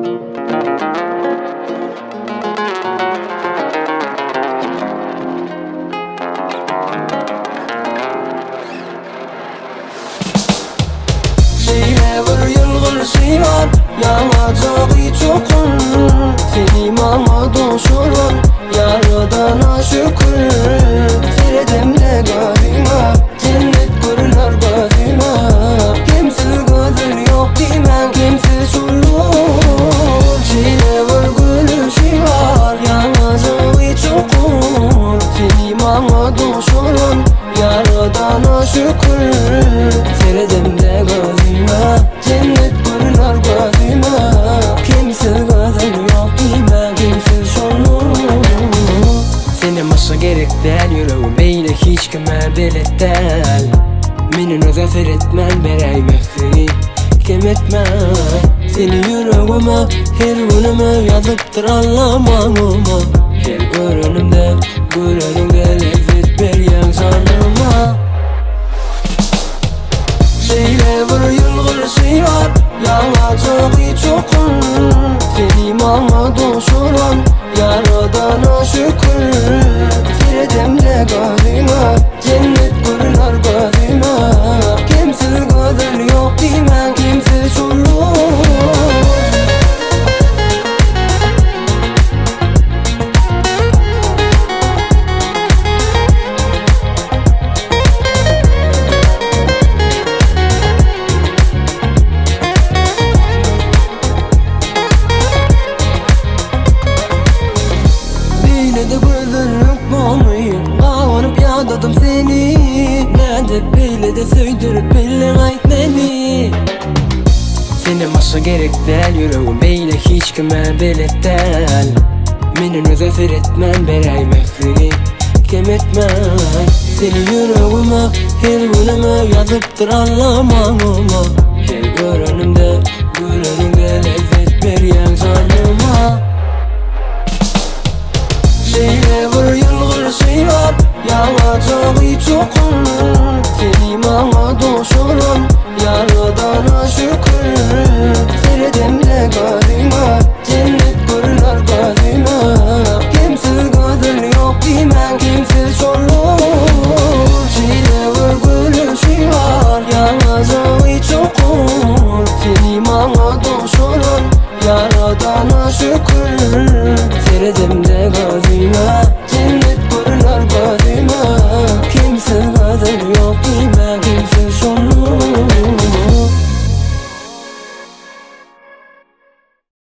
Şeýle bir ýylgyrşy bar, ýaňajagy çukur Seni maňa duşuran Ýaradana şükür Seredemde gözüňe, jennet görüner gözüme Kemsiz gözel ýok diýmäň, kemsiz şuldur Şeýle bir gülüşi bar, ýaňajagy çukur Seni maňa duşuran Ýaradana şükür Seredemde gözüme Jennet görüner gözüme Kemsiz gözel ýok diýme Kemsiz şoldur Senden başga gerek däl ýüregim beýle hiç kime belet däl Menden öze seretmän beräý mähriňi kem etmän Seni ýüregime her günüme ýazypdyr Alla maňyma Her görenimde Göreniňde lezzet berýäň janyma. Şeýle bir ýylgyrşy bar, ýaňajygy çukur. Seni maňa duşuran Ýaradana şükür. Seredemde gözüňe, jennet görüner gözüme. Kemsiz gözel ýok diýmäň, kemsiz şuldur. Beýle-de gözellik bormy, Gabanyp ýadadym seni, Nädip beýle-de söýdürip bildiň aýt meni. Senden başga gerek däl ýüregim beýle hiç kime belet däl Menden öze seretmän beräý mähriňi kem etmän Seni ýüregime her günüme ýazypdyr Alla maňyma Her görenimde güleniňde lezzet berýäň janyma Şeýle bir ýylgyrşy bar, ýaňajagy çukur Seni maňa duşuran Ýaradana şükür Seredemde gözüňe, jennet görüner gözüme Kemsiz gözel ýok diýmäň, kemsiz şoldur Şeýle bir gülüşi bar, ýaňajagy çukur Seni maňa duşuran Ýaradana şükür Seredemde gözüňe.